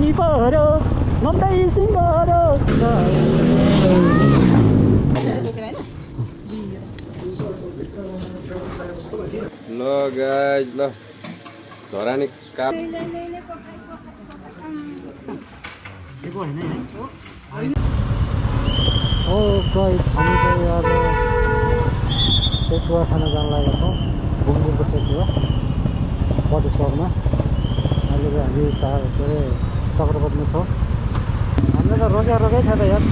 पानी पर्यो नम्दै सिंहरो ल गाइज ल धरानी काप हो गाइज हामी चाहिँ आज सेकुवा खान जान लागेको छौँ बुङ्गुरको सेकुवा बटेश्वरमा अहिले चाहिँ हामी के अरे चक्रपथमा छौँ हामीले त रोकै थियो त यार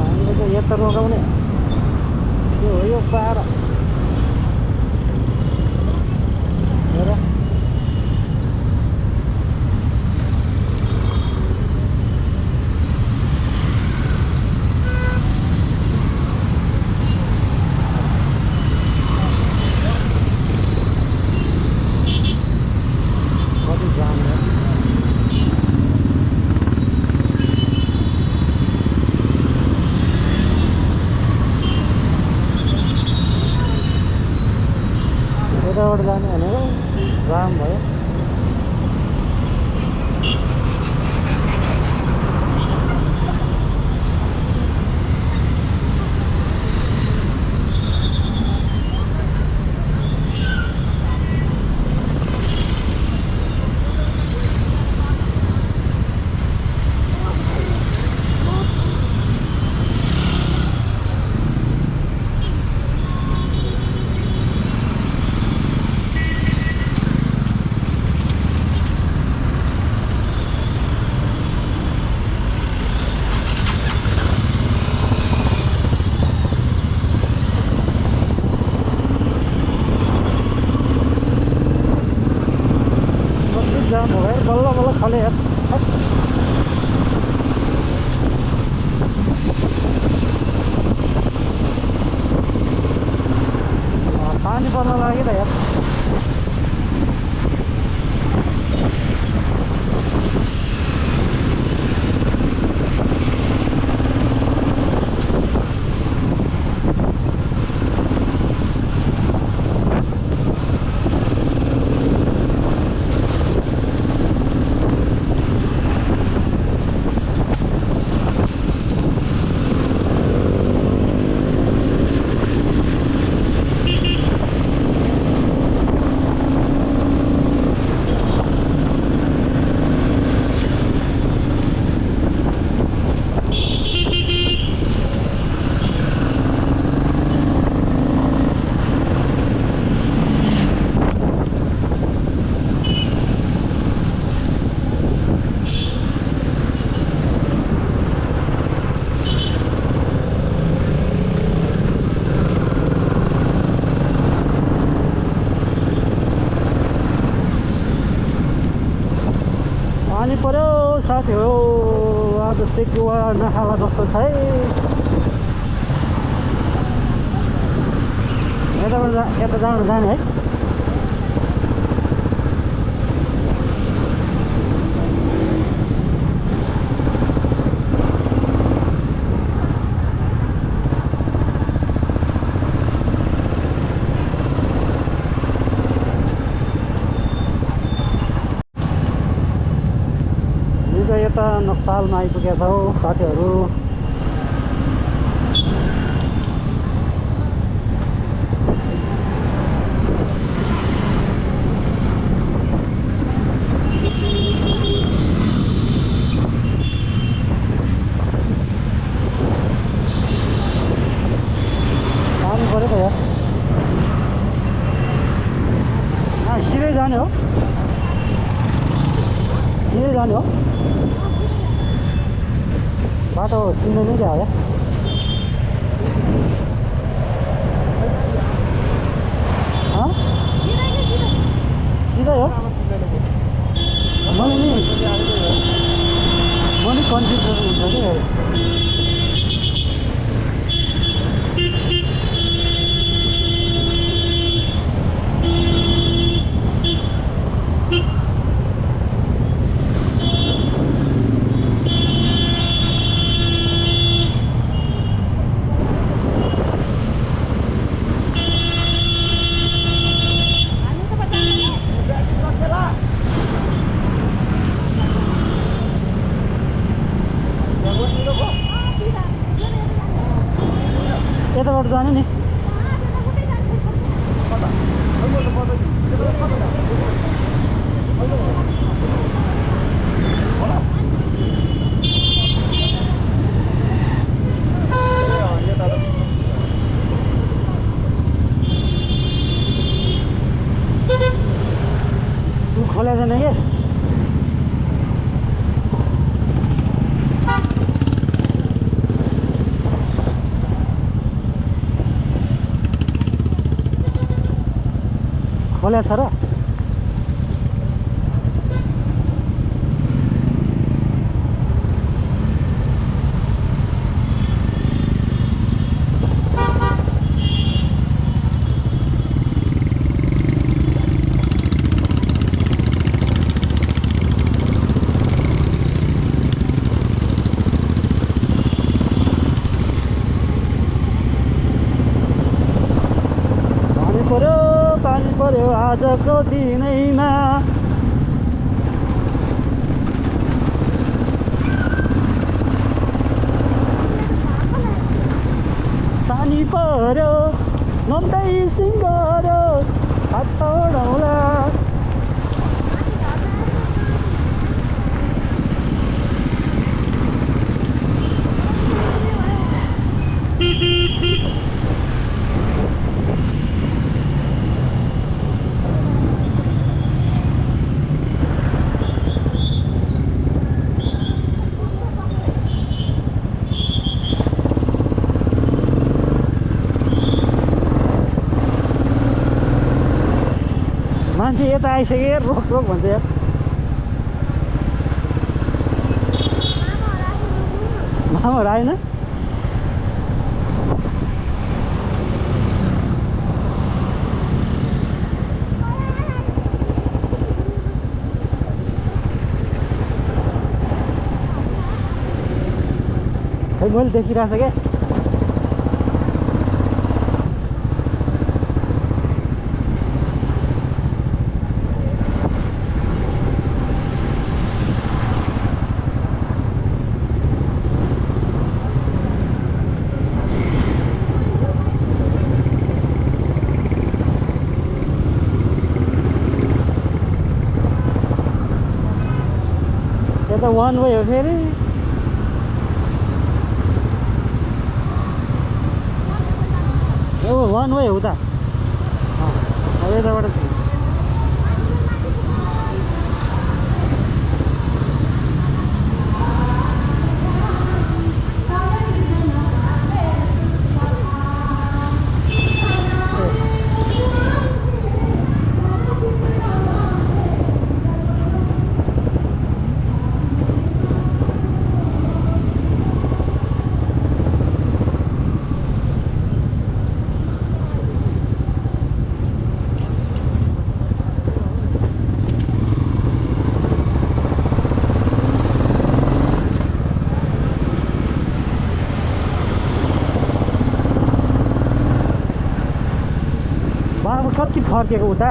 हामीले चाहिँ यता रोकाउने यो हो यो बाह्र हेर यताबाट जाने भनेर जाम भयो बल्ल बल्ल खले यार पानी पर्न लाग्यो त यार पानी पर्यो साथी हो आज सेकुवा नखाला जस्तो छ है यता जाने है यता नक्सालमा आइपुगेका छौँ साथीहरू पानी पऱ्यो त यार सिधै जाने हो बाटो चिन्दैन क्या होला सिधै हो मैले कन्फ्युज हुन्छ कि जाने नि खोला जाने के खोला छ र पानी पर्यो आजको दिनैमा पानी पर्यो नम्दै सिङ्गरो हात तोडौला मान्छे यता आइसक्यो रोक रोक भन्छ यार मामाहरू आएन खै मैले देखिरहेको छ क्या यता वान वे हो फेरि वान वे हो त अब यताबाट कति फर्केको उता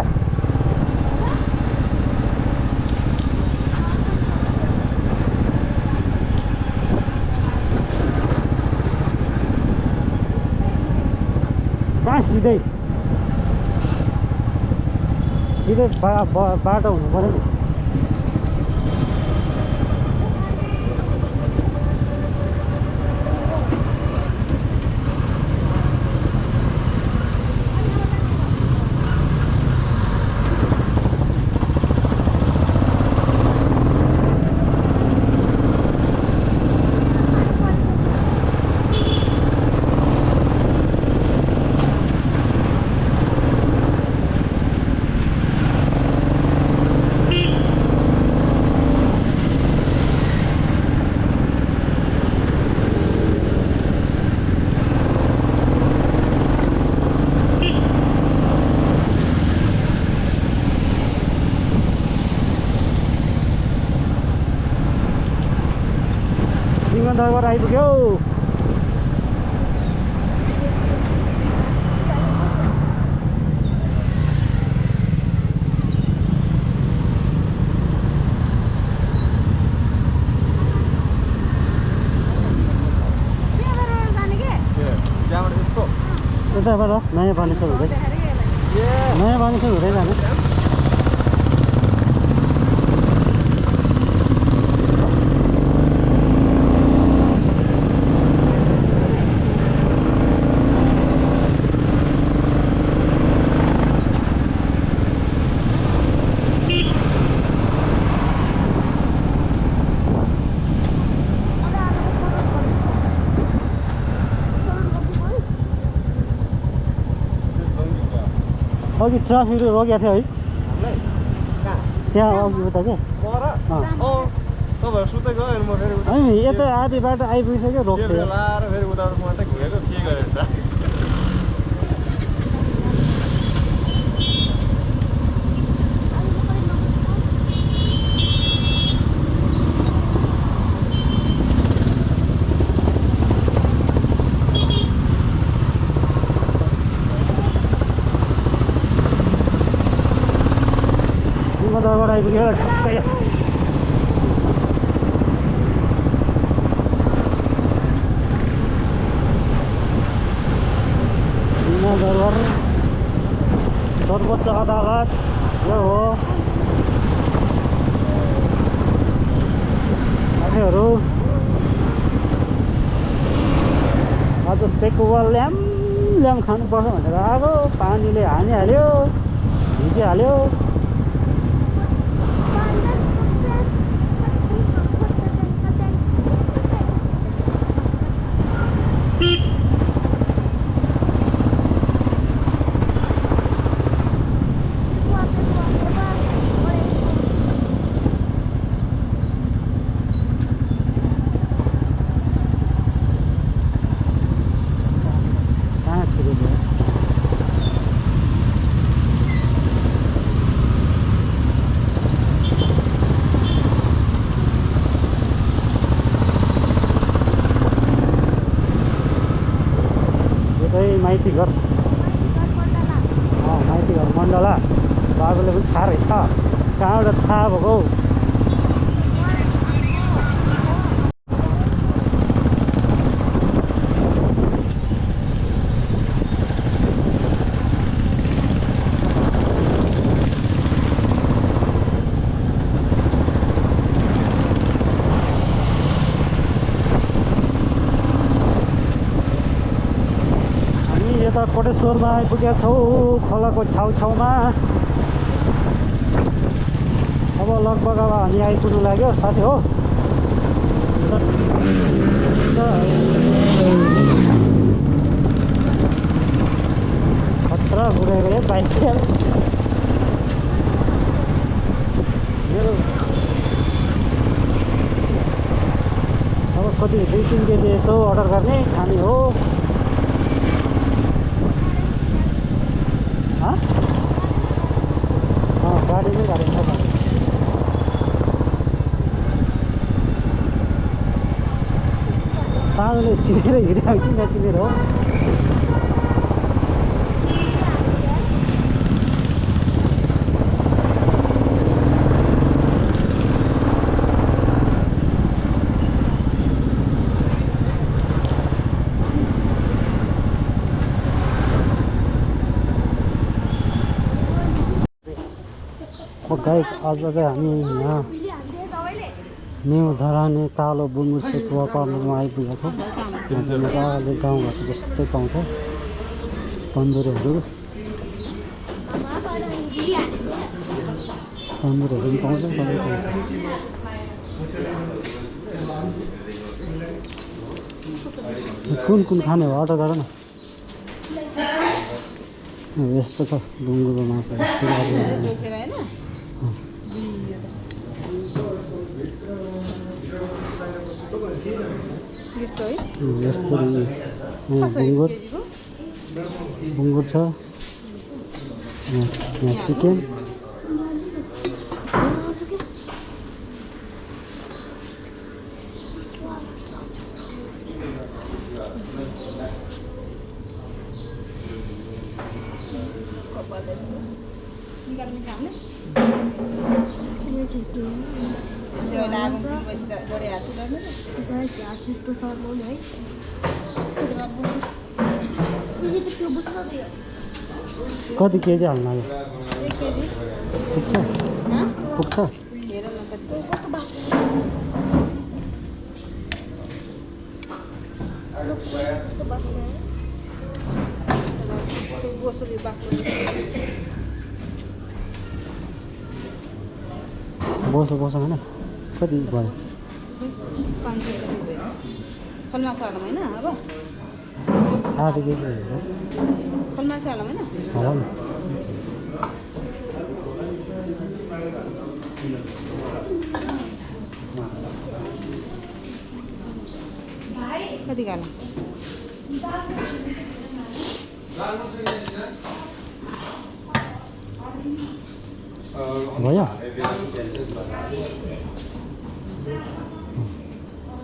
कहाँ सिधै बाटो हुनु पर्यो नि सिंहदरबार आइपुग्यो यताबाट नयाँ बानेश्वर हुँदै नयाँ बानेश्वर हुँदै जाने अघि ट्राफिकले रोकेको थियो है त्यहाँ अघि उता क्या तपाईँहरू सुत्दै गयो म फेरि होइन यता आधी बाटो आइपुगिसक्यो रोक्छ लाएर फेरि उता मात्रै घुमेको के गरेर सिंहदरबार आइपुग्यो ठक्कै सिंहदरबार सर्वोच्च अदालत यो हो साथीहरू आज सेकुवा ल्याम ल्याम खानुपर्छ भनेर आएको पानीले हानिहाल्यो भिजिहाल्यो माइती घर मण्डला बाबुले पनि थाहा रहेछ कहाँबाट थाहा भएको यता कोटेश्वरमा आइपुगेका छौँ खोलाको छेउछाउमा अब लगभग अब हामी आइपुग्नु लाग्यो साथी हो खतरा घुरेको बाइक मेरो अब कति 2-3 केजी यसो अर्डर गर्ने खाने हो गाडी नै गाडी छ सानोले चिनेर हिँड्यो कि नचिनेर हो गाइस आज चाहिँ हामी यहाँ न्यू धराने कालो बुङ्गुर सेकुवा पार्लरमा आइपुगेका छौँ यहाँ चाहिँ मजाले गाउँघरको जस्तै पाउँछ तन्दुरीहरू पनि पाउँछ सबै पाउँछ कुन खाने हो अर्डर गर न यस्तो छ बुङ्गुरको मासु यस्तो बुङ्गुर छ यहाँ चिकन त्यस्तो सर्नु है कति केजी हाल्नु लाग्यो 1 केजी पुग्छ पुग्छ हेर न कस्तो बाक्लो कस्तो बाक्लो त्यो गोसरी बाक्लो बसो होइन कति भयो 500 रुपैयाँ फलमा छ होइन अब आधा केजी हो फलमा छ होइन होला नि कति गाला भयो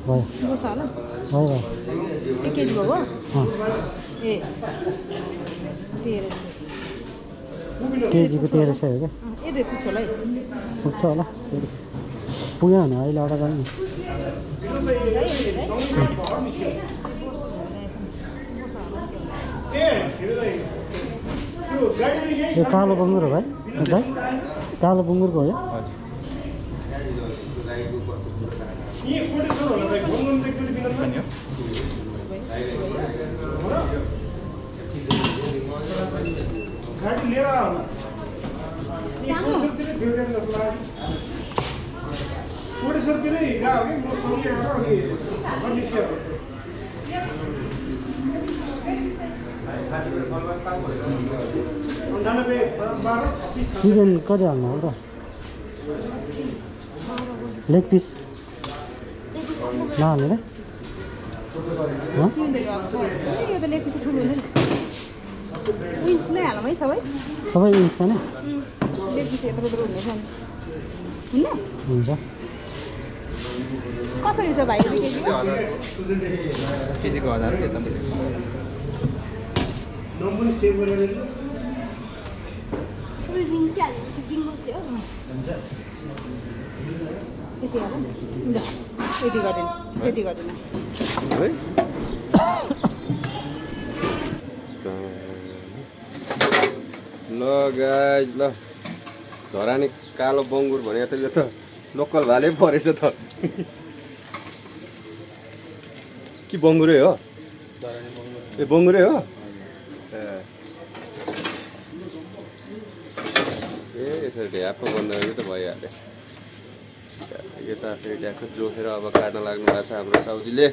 भयो गोस होला भयो 1 केजी भयो अँ ए 1300 केजीको 1300 हो क्या ए दुई पुग्छ होला है पुग्छ होला पुग्यो भने अहिले अर्डर गर्नु यो कालो बङ्गुर हो भाइ भाइ कालो बङ्गुरको हो यो चिकन कति हाल्नु हो र लेग पिस नहाल्ने रे यो त लेग पिस ठुलो हुँदैन उइस नै हालौँ है सबै सबै इन्चमा नै लेग पिस यत्रो यत्रो हुनेछ नि हुन्न हुन्छ कसरी छ भाइ केजीको केजीको 1000 हो एकदम त्यति होला ल त्यति गर्दैन त्यति गर्दैन है ल गाइज ल धरानी कालो बङ्गुर भने त यो त लोकल भाले परेछ त कि बङ्गुरै हो ए बङ्गुरै हो ए यसरी ढ्याप्प बन्द यो त भइहाल्यो यता फेरि ट्याक्क जोखेर अब काट्न लाग्नु भएको छ हाम्रो साउजीले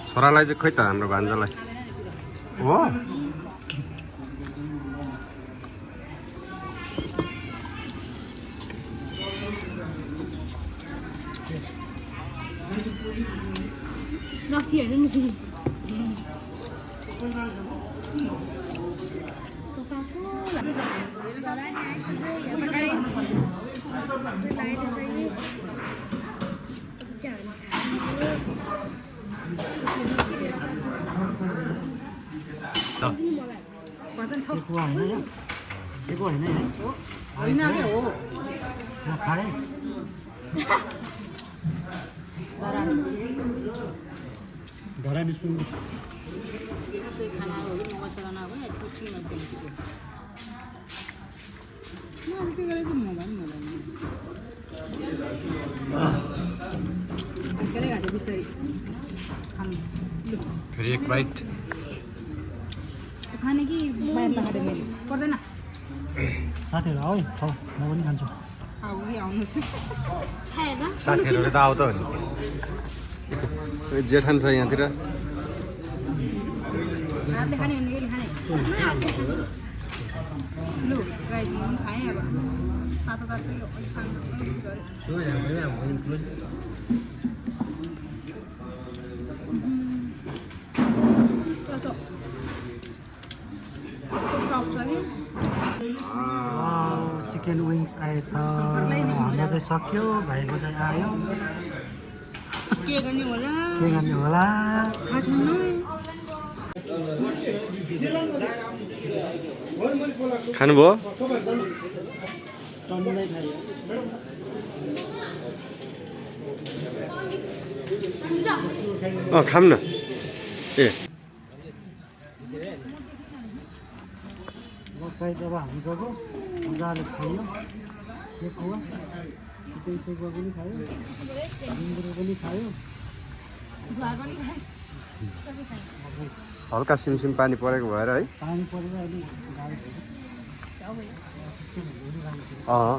छोरालाई चाहिँ खोइ त हाम्रो भान्जालाई हो नक्सी हेर्नु नि फेरि सेको होइन यो सेको होइन है होइन के हो म खाएँ धरानी सुँगुर खाना हो कि मगा चलाना हो या कुछ नहीं लगता ना उनके घर तो मोबाइल चलेगा तो बिस्तर हम फेरि एक बाइट खाने की बाहर लगा दे मेरी कर देना साथीहरू आऊ है खाऊ म पनि खान्छु आओगी आउनु से है ना साथीहरूले त आउ त नि जेठान छ यहाँतिर हातले खाने भने के खाने लो गाइस हम खाएं अब सात दस किलो चिकन विङ्स आएछ हाम्रो चाहिँ सक्यो भाइको चाहिँ आयो के गर्ने होला के गर्ने होला थाहा छैन खानुभयो टन्नै खायो खाऊँ न ए मकै जब हामी गएको मजाले खायो सेकुवा चिकन सेकुवा पनि खायो गुन्द्रुक पनि खायो हल्का सिमसिम पानी परेको भएर है पानी परेर अहिले गाडी अँ